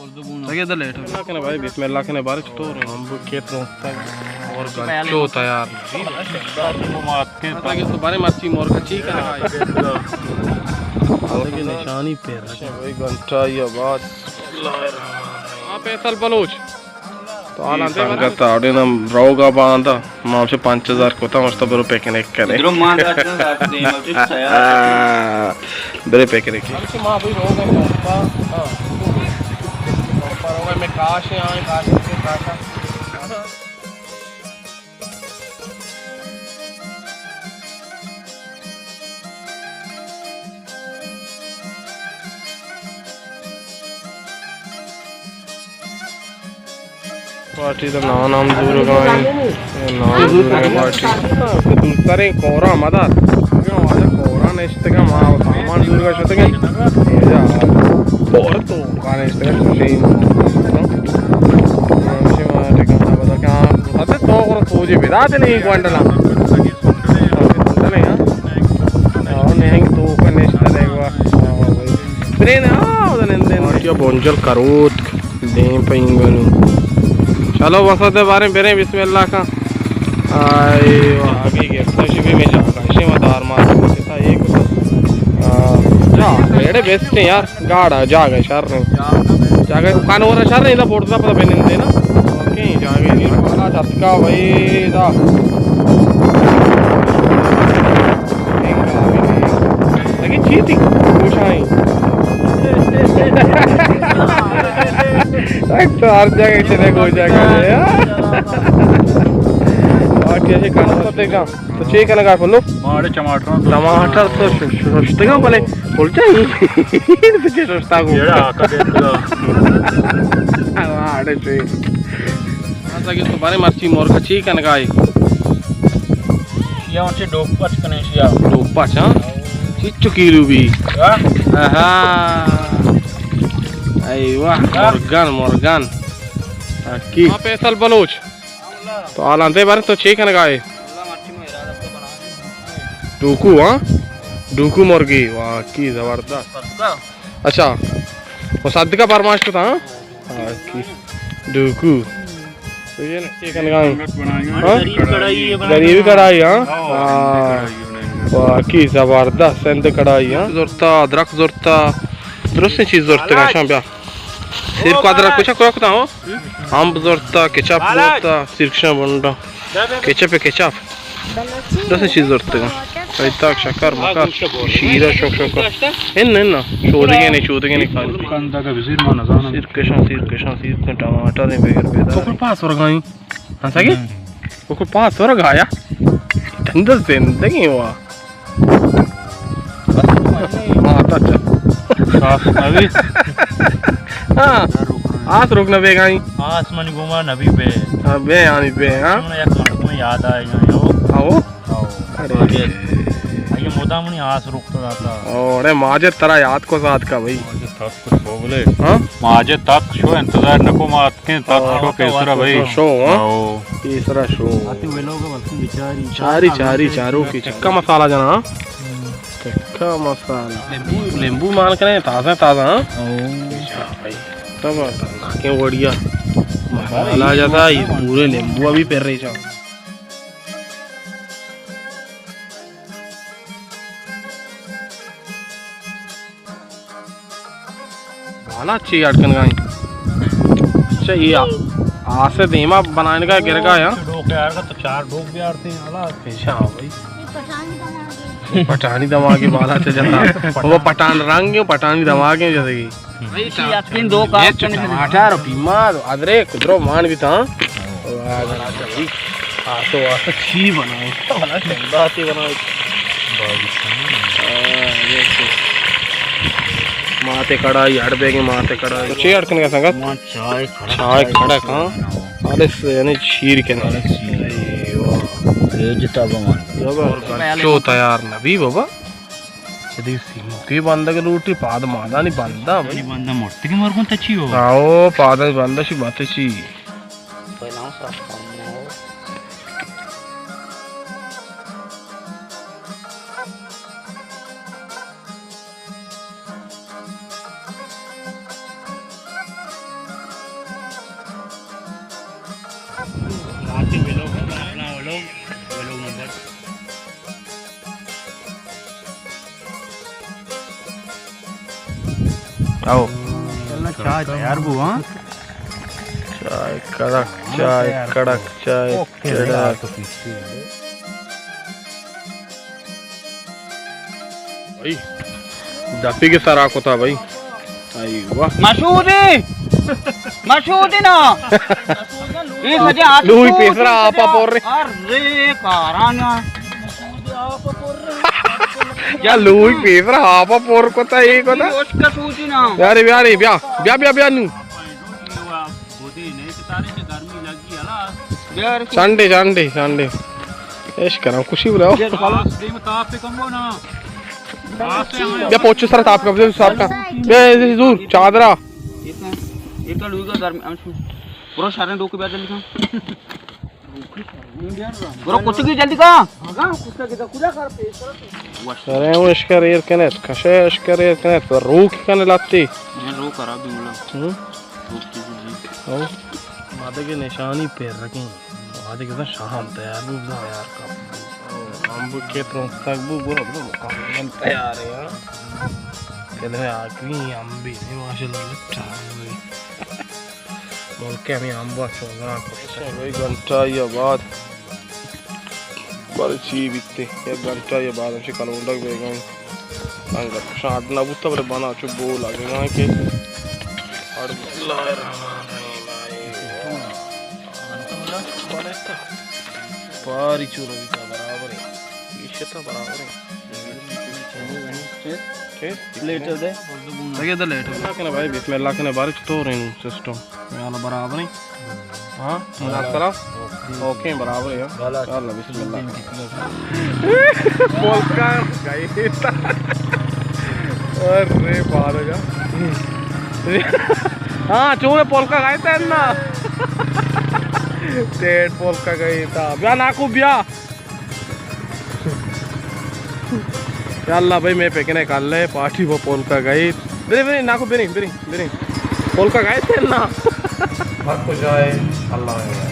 اگے دل لیٹ نہ کنے بھائی، بسم اللہ کنے بارے چطور ہم کیت نو اور گنچو تیار۔ اگے تو بارے مرچی مرغا چی کنے بھائی؟ اگے نشانی پہ رکھے بھائی، گھنٹہ یا بعد۔ ہاں، فیصل بلوچ۔ تو حالاں دے سنگت آڑے نم روگا باندا۔ ما ہمشہ پنچ ہزار کتا، مشتا برو پکنک کنے۔ درو مان دات نہ دات دیم، چش تیار۔ برے پکنک۔ ہمشہ ما بھئی روگا باندا۔ ہاں۔ روگا میں کاش ہے، آئیں کاش ہے، کاش ہے۔ پارٹی تو نان ہم زورگا ایں، نان زورگا ایں پارٹی۔ دورتریں کورا مدار۔ واجہ کورا نشتگا، ما سامان زورگا شتگا۔ واجہ کور تو کورا نشتگا، شیشے ما۔ شیشے ما ٹھکانا بدل کاں۔ ابے تو کرو سوجے بدات نہیں کوانٹل۔ اور نہیں تو کا نشتہ دے گا۔ برین، آ، ادا نندے۔ پارٹیا بونجل کروت، دیم پہ اینگنو۔ چلو، وسط بارے بریں، بسم اللہ کا۔ آئے، آگے گرتا شی بھی میں جاگا، شی ما دار مار، کتا ایک، آ، جا، ایڑے بیسٹ ہیں یار، گاڑا، جاگا، شر نہیں۔ جاگا، کانورا شر نہیں، دا بورڈ دا پتا بنندے نا۔ اوکے، جاگا، والا جھٹکا بھائی، دا۔ لیکن چی تھی؟ گوشائی۔ تو ہر جگہ چلے گوشا کرے۔ باقی ایسے کھانا تو دیکھا۔ تو چی کنگا پلو؟ ماڑے ٹماٹر۔ ٹماٹر تو شش-، ششتگا بلے۔ بول چاہیے۔ تو چی ششتا کو؟ ماڑے چی۔ ہاں، سگے تو بارے مرچی مرغا چی کنگا ئے؟ شیا مرچی ڈوک پچ کنے شیا۔ ڈوک پچ، ہاں؟ چچو کیلو بھی۔ ہاں؟ آہا۔ اے واہ، ہاں؟ مرگن، مرگن۔ حقی۔ ہاں، فیصل بلوچ۔ تو حالاں دے بارے تو چی کنگا ئے؟ ڈوکو، ہاں؟ ڈوکو مرغی، واہ، کی زبردست۔ اچھا، مصدقہ فرمائش کتا، ہاں؟ ہاں، کی ڈوکو۔ تو یہ نقشے کنگا ہیں۔ ہاں؟ غریب کڑائی ہے، بنا غریبی کڑائی، ہاں؟ ہاں۔ ہاں۔ واہ، کی زبردست سندھ کڑائی، ہاں؟ زرتا، ادرک زرتا، درستیں چیز زرتا، شام بیا۔ سیر کو ادرک کچھ کو کتا ہو؟ امب زرتا، کچپ زرتا، سیرکشاں بنڈا۔ کچپ، کچپ۔ دس چیز زرتگاں۔ ایتاک شکر مکر۔ شیرا شوک شوک۔ ان، ان۔ شودگے نے، شودگے نے خالی۔ سیر کشاں، سیر کشاں، سیر کشاں، ٹماٹر ہیں بغیر پیدا۔ تو کل پاس ورگائی۔ ہاں سگے؟ تو کل پاس ورگایا۔ ٹھنڈا زندگی ہوا۔ ہاں، تو اچھا۔ صاف نبی۔ ہاں۔ آس روک نہ بیگائی۔ آس منی گوما نبی بے۔ ہاں، بے آنی بے، ہاں۔ من یک مردم یاد آئے گا، یو۔ آؤ۔ آؤ۔ ارے۔ آئیے مدام منی آس روکتا داتا۔ او، ارے ماجد ترا یاد کو ساتھ کا بھائی۔ ماجد تک کو بولے۔ ہاں؟ ماجد تک شو انتظار نکو مات۔ کن تک شو پیسرا بھائی۔ شو، ہاں؟ او۔ پیسرا شو۔ آتے ویلوگ بلکن بیچاری۔ چاری، چاری، چارو کی چکا مسالہ جنا، ہاں؟ چکا مسالہ۔ لیمبو، لیمبو مان کرے، تازہ، تازہ، ہاں؟ او۔ بھائی۔ تب ناکیں وڑیا۔ مسالہ جاتا، یہ پورے لیمبو ابھی پر رہی چاہو۔ بالا چی اڈ کنگا ایں؟ اچھا، یہ آ-، آسے دیما بنائنگا گرگا یا؟ ڈوک یار کا تو چار ڈوک بھی آڑتے ہیں، حالا۔ اچھا، ہاں بھائی۔ پٹھانی دماغی بالا چ جتا۔ وہ پٹھان رنگ ہے، پٹھانی دماغ ہے جیسے کہ۔ یہ ٹماٹر، پیماز، ادرک، درو مان بھی تھا۔ آسو، آسو چی بنائے؟ بنائے، شنداتی بنائے۔ ہاں، یہ چی؟ ماتے کڑائی، ہڑ بیگے ماتے کڑائی۔ تو چی ہڑ کنگا سنگت؟ ما چائے کھڑا، چائے کھڑا کھاں۔ خالص یعنی شیر کنے۔ خالص شیر۔ اے واہ۔ یہ جتا بمان۔ بابا، گچو تیار نبی بابا۔ چدی سیموکی بندگ لوٹی، پاد مادانی بندہ۔ پادانی بندہ مرتگی مرگون تچی ہو۔ آؤ، پادانی بندہ شی بات چی۔ پہلا صاف کرنا ہو۔ آؤ۔ چلنا، چائے تیار بو، ہاں؟ چائے کڑک، ہاں، چائے تیار کڑک، بو۔ چائے اوکے، کڑک۔ یار، تو پیچھے ہے۔ بھائی، دپی کے سرا کتا بھائی۔ ایوا۔ مشودی! مشودی نا! اے سجا آ لوئی تو پیسرا آپا پور رے۔ ارے کارانا۔ یا لوئی پیسرا آپا پور کتا، اے کتا۔ اس کا سوچی نا۔ یار، یار، بیا، بیا، بیا، بیا نو۔ Sunday, Sunday, Sunday. ایش کراں، خوشی بلاؤ۔ بیا پوچو سر تاپ کا، سر کا۔ بیا، ایسے دور، چادرا۔ ایک، ایک لوئی کا گرمی، برو شرن ڈوک بیا جلدی کھاں۔ برو کچھ کی جلدی کھاں۔ ارے، وہ اشکر ایر کنت، کشے اشکر ایر کنت، روک کن لاتی۔ میں روک خراب بھی ملا۔ ہوں؟ روک تو بھی۔ ہاں۔ مادے کے نشانی پیر رکھیں۔ مادے کے ساتھ شام تیار بھی بنا یار کا۔ ہم بو کے ترون تک بو برو، برو، مکان تیار ہے یار۔ کل میں آکری ہم بھی، ماشاءاللہ، لٹا ہے۔ ملک ء ہمے امب ء چوزراں کشتگ۔ بھئی گھنٹہ ء بعد بارے چی بیتے؟ یک گھنٹہ ء بعد ہمشی کلونڈگ بیگاں۔ انگت شاٹ نہ بوتا، بلے بنا چو بو لگگاں کہ۔ بسم اللہ الرحمن الرحیم۔ باری چو روی تا برابر ہے۔ یہ شتا برابر ہے۔ ٹھیک؟ پلیٹ دے۔ لگے دے لیٹ۔ اللہ کنے بھائی، بسم اللہ کنے بارے چطور ہیں سسٹم؟ یالا برابر ہیں؟ ہاں، ملا سرا؟ اوکے، برابر ہے۔ یالا بسم اللہ۔ پولکا گئی۔ ارے بارو جا۔ ہاں، چون پولکا گئی تا نا۔ ٹیٹ پولکا گئی تا۔ بیا ناکو بیا۔ یا اللہ بھائی، میں پکنک کر لے، پارٹی وہ پولکا گئی۔ برے، برے، ناکو، برے، برے، برے۔ پولکا گئی تھے نا۔ بس کجا ہے؟ اللہ ہے۔